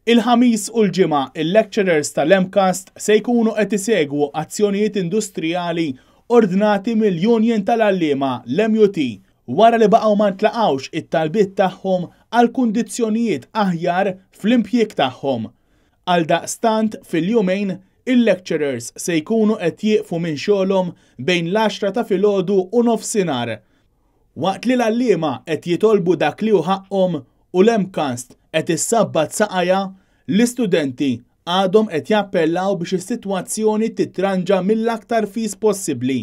Il-Ħamis u l-Ġimgħa, il-lecturers tal-MCAST se jkunu qed isegwu azzjonijiet industrijali ordnati mill-Union tal-Għalliema, l-MUT, wara li baqgħu ma ntlaqgħux it-talbiet tagħhom għal kundizzjonijiet aħjar fl-impjieg tagħhom. Għaldaqstant, fil-jumejn, il-lecturers se jkunu qed jieqfu minn xogħolhom bejn l-għaxra ta' filgħodu u nofsinhar. Waqt li l-għalliema qed jitolbu dak li hu ħaqqhom u l-MCAST qed issabbat saqajha, l-istudenti għadhom qed jappellaw biex is-sitwazzjoni titranġa mill-aktar fis possibbli.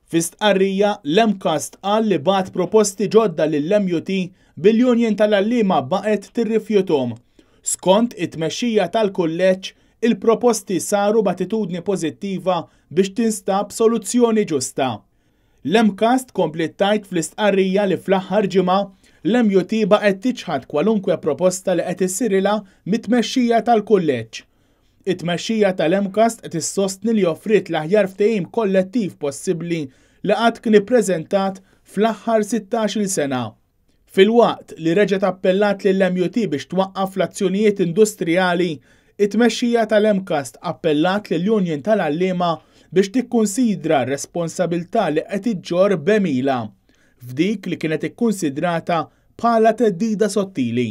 Fi stqarrija, l-MCAST qal li bagħat proposti ġodda lill-MUT bil-Union tal-Għalliema baqgħet tirrifjuthom. Skont it-tmexxija tal-kulleġġ, il-proposti saru b'attitudni pożittiva biex tinstab soluzzjoni ġusta. L-MCAST kompliet tgħid fl-istqarrija li fl-aħħar ġimgħa l-MUT baqgħet tiċħad kwalunkwe proposta li qed issirilha mit-tmexxija tal-kulleġġ. It-tmexxija tal-MCAST qed issostni li offriet l-aħjar ftehim kollettiv possibbli li qatt kien ippreżentat fl-aħħar 16-il sena. Filwaqt li reġgħet appellat lill-MUT biex twaqqaf l-azzjonijiet industrijali, it-tmexxija tal-MCAST appellat lill-Union tal-Għalliema biex tikkunsidra r-responsabilità li qed iġġorr b'għemilha, f'dik li kienet ikkunsidrata bħala theddida sottili.